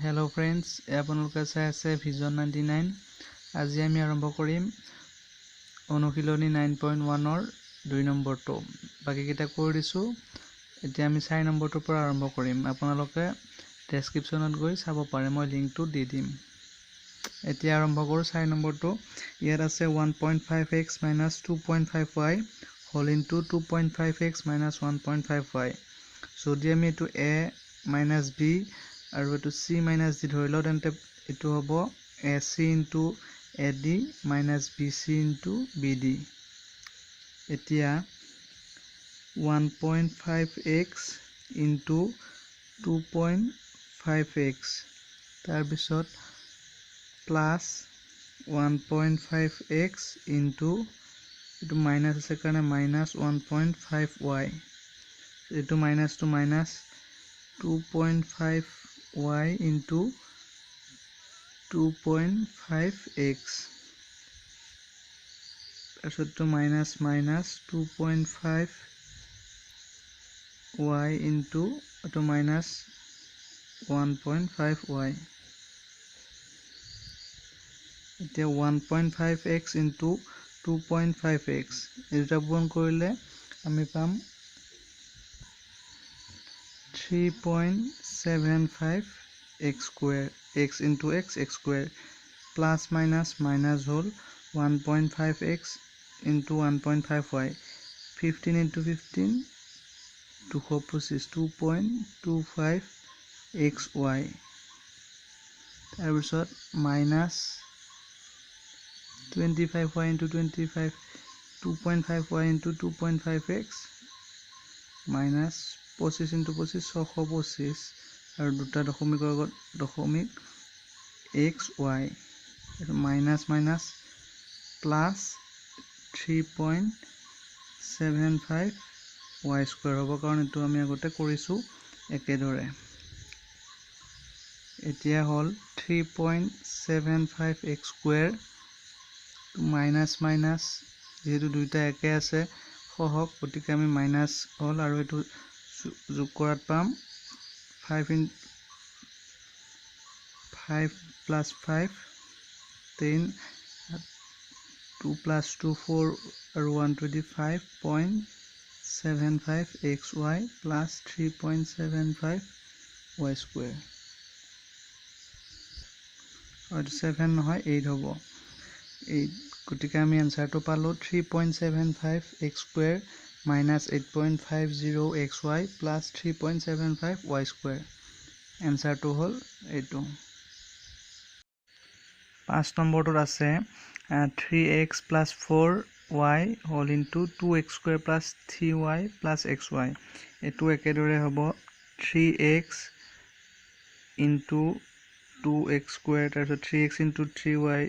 Hello' friends, আপোনালোকে চাই আছে ভিজন 99। আজি আমি আৰম্ভ কৰিম অনুশীলনী 9.1ৰ 2 নম্বৰটো। বাকীকেইটা কৰি দিছোঁ। এতিয়া আমি 4 নম্বৰটোৰ পৰা আৰম্ভ কৰিম। আপোনালোকে ডেছক্ৰিপশ্যনত গৈ চাব পাৰে, মই লিংকটো দি দিম। এতিয়া আৰম্ভ কৰোঁ 4 নম্বৰটো। ইয়াত আছে 1.5 x minus 2.5 y whole into 2.5 x minus 1.5 y. যদি আমি এইটো এ মাইনাছ বি আৰু এইটো চি মাইনাছ ডি ধৰি লওঁ, তেন্তে এইটো হ'ব A C into A D minus B C into B D. এতিয়া 1.5 এক্স ইনটু 2.5 এক্স, তাৰপিছত প্লাছ 1.5 এক্স ইনটু এইটো মাইনাছ আছে কাৰণে মাইনাছ 1.5 ৱাই, এইটো মাইনাছটো মাইনাছ 2.5 y into 2.5 x, তাৰপিছতটো minus minus 2.5 y into এইটো মাইনাছ 1.5 ৱাই। এতিয়া 1.5 এক্স ইনটু 2.5 এক্স, এই দুটা পূৰণ কৰিলে আমি পাম 3.75 x square, x into x, x square, plus minus minus হ'ল 1.5 x into 1.5 y, 15 into 15 225, 2.25 x y, তাৰপিছত minus 25 y into 25, 2.5 y into 2.5 x minus 25 into 25 625 আৰু দুটা দশমিকৰ আগত দশমিক এক্স ৱাই, এইটো minus minus plus 3.75 y square হ'ব, কাৰণ এইটো আমি আগতে কৰিছোঁ একেদৰে। এতিয়া হ'ল 3.75 এক্স স্কুৱেৰ মাইনাছ মাইনাছ, যিহেতু দুইটা একে আছে সহগ, গতিকে আমি মাইনাছ হ'ল আৰু এইটো যোগ কৰাত পাম 5 in 5 plus 5 10, 2 plus 2 4 আৰু 125.75 x y plus 3.75 y square. আৰু এইটো 7 নহয় 8 হ'ব, 8। গতিকে আমি এনচাৰটো পালোঁ 3.75 x square minus 8.50 x y plus 3.75 y square. এনচাৰটো হ'ল এইটো। 5 নম্বৰটোত আছে 3x plus 4y whole into 2x square plus 3y plus x y. এইটো একেদৰে হ'ব 3x into 2x square, তাৰপিছত 3x into 3y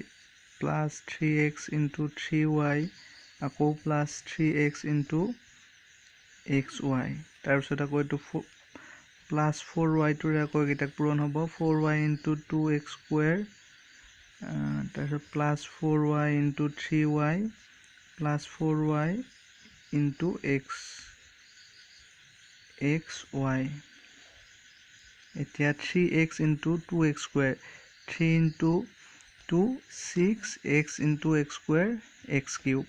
plus 3x into 3y, আকৌ plus 3x into x y, তাৰপিছত আকৌ এইটো প্লাছ 4yটোৰে আকৌ এইকেইটাক পূৰণ হ'ব 4y into 2x square, তাৰপিছত plus 4y into 3y plus 4y into x x y. এতিয়া 3x into 2x square, 3 into 2 6 x into x square x cube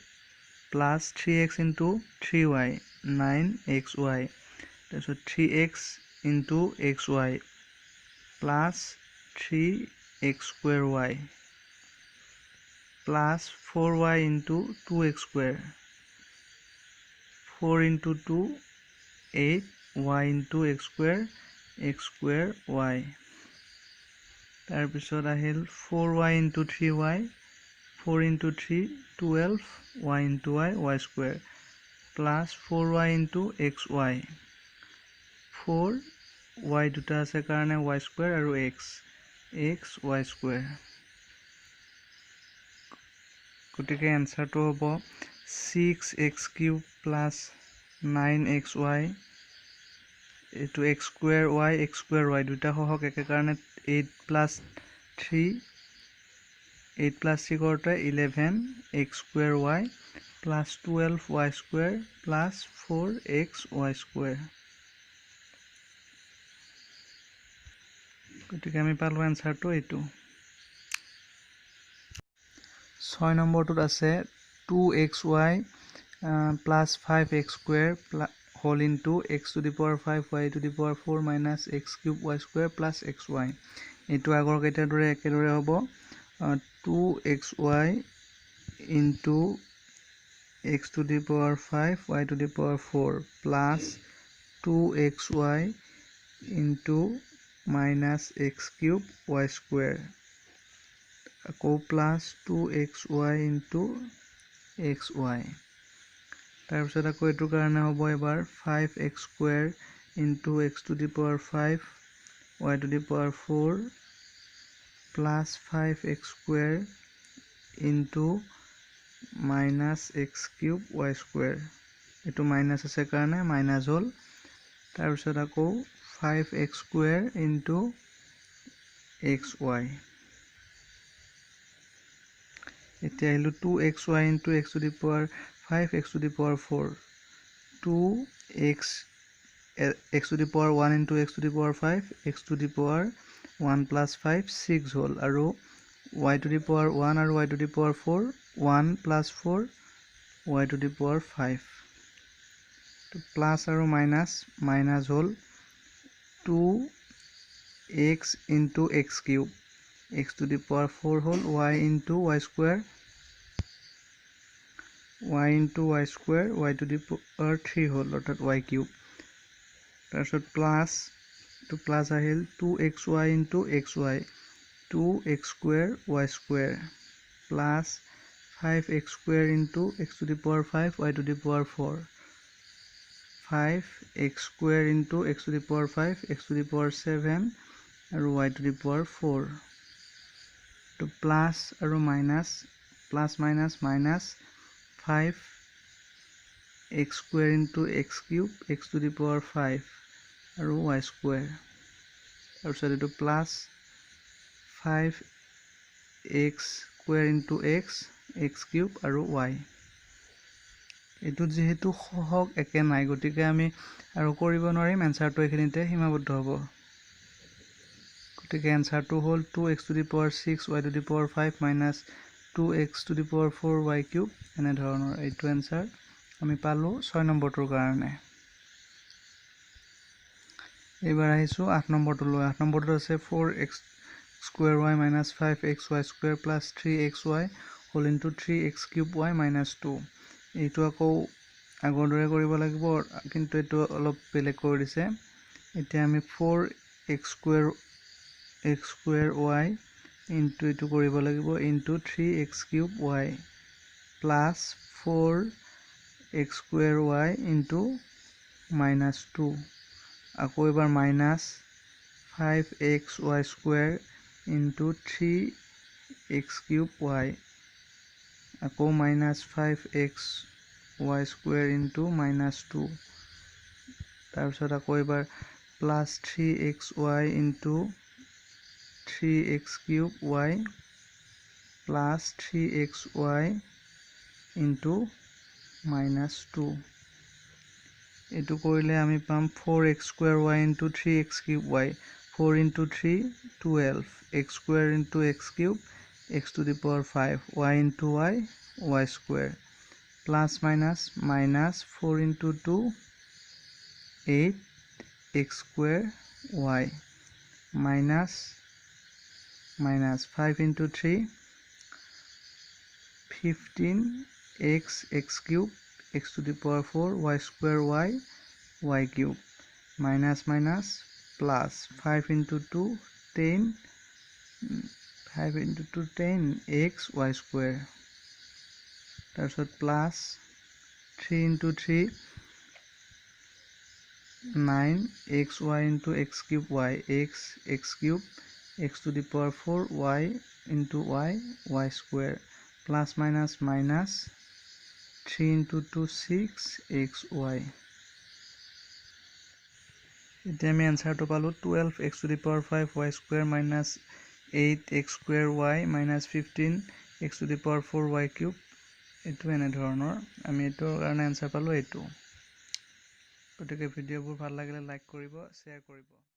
plus 3x into 3y 9xy, তাৰপিছত 3x into xy plus 3x square y plus 4y into 2x square, 4 into 2 8 y into x square x square y, তাৰপিছত আহিল 4y into 3y, 4 into 3 12 y into y y square plus 4y into xy, 4y দুটা আছে কাৰণে y square আৰু x x y square। গতিকে এনচাৰটো হ'ব 6x cube plus 9xy, এইটো x square y x square y দুটা সহগ একে কাৰণে 8 plus 3, 8 plus 3 কৰোঁতে 11 x square y plus 12 y square plus 4 x y square। গতিকে আমি পালোঁ এনচাৰটো এইটো। 6 নম্বৰটোত আছে two x y plus five x square whole into x to the power five y to the power four minus x cube y square plus x y. এইটো আগৰ কেইটাৰ দৰে একেদৰে হ'ব, two x y into x to the power five y to the power four plus two x y into minus x cube y square, আকৌ plus two x y into x y. তাৰপিছত আকৌ এইটোৰ কাৰণে হ'ব এবাৰ five x square into x to the power five y to the power four plus five x square into minus x cube y square. এইটো minus আছে কাৰণে minus হ'ল। তাৰপিছত আকৌ five x square into x y. এতিয়া আহিলোঁ two x y into x to the power five x to the power four, two x x to the power one into x to the power five x to the power one plus five six হ'ল, আৰু y to the power one আৰু y to the power four one plus four y to the power five. Plus আৰু minus minus হ'ল, two x into x cube x to the power four হ'ল, y into y square y into y square y to the power three হ'ল, অৰ্থাৎ Y cube. তাৰপিছত plus এইটো plus আহিল two x y into x y two x square y square plus five x square into x to the power five y to the power four five x square into x to the power five x to the power seven আৰু y to the power four. তো plus আৰু minus plus minus minus five x square into x cube x to the power five আৰু Y square. তাৰপিছত এইটো plus five x square into x x cube আৰু Y. এইটোত যিহেতু সহগ একে নাই, গতিকে আমি আৰু কৰিব নোৱাৰিম, এনচাৰটো এইখিনিতে সীমাবদ্ধ হ'ব। গতিকে এনচাৰটো হ'ল two x to the power six y to the power five minus two x to the power four y cube, এনেধৰণৰ এইটো এনচাৰ আমি পালোঁ 6 নম্বৰটোৰ কাৰণে। এইবাৰ আহিছোঁ 8 নম্বৰটোলৈ। 8 নম্বৰটোত আছে four x square y minus five x y square plus three x y whole into three x cube y minus two. এইটো আকৌ আগৰ দৰে কৰিব লাগিব, কিন্তু এইটো অলপ বেলেগ কৰি দিছে। এতিয়া আমি four x square y into এইটো কৰিব লাগিব into three x cube y plus four x square y into minus two, আকৌ এবাৰ minus five x y square into three x cube y, আকৌ minus five x y square into minus two, তাৰপিছত আকৌ এবাৰ plus three x y into three x cube y plus three x y into minus two. এইটো কৰিলে আমি পাম four x square y into three x cube y, four into three 12, x square into x cube x to the power five y into y y square plus minus minus four into two eight x square y minus minus five into three 15 x x cube x to the power 4 y square y y cube minus minus plus 5 into 2 10 5 into 2 10 x y square, তাৰপিছত plus 3 into 3 9 x y into x cube y x x cube x to the power 4 y into y y square plus minus minus 3 into 2 6 x y। এতিয়া আমি এনচাৰটো পালোঁ 12 x to the power 5 y square minus 8 x square y minus 15 x to the power 4 y cube। এইটো এনেধৰণৰ আমি এইটোৰ কাৰণে answer পালোঁ এইটো। গতিকে ভিডিঅ'বোৰ ভাল লাগিলে লাইক কৰিব, শ্বেয়াৰ কৰিব।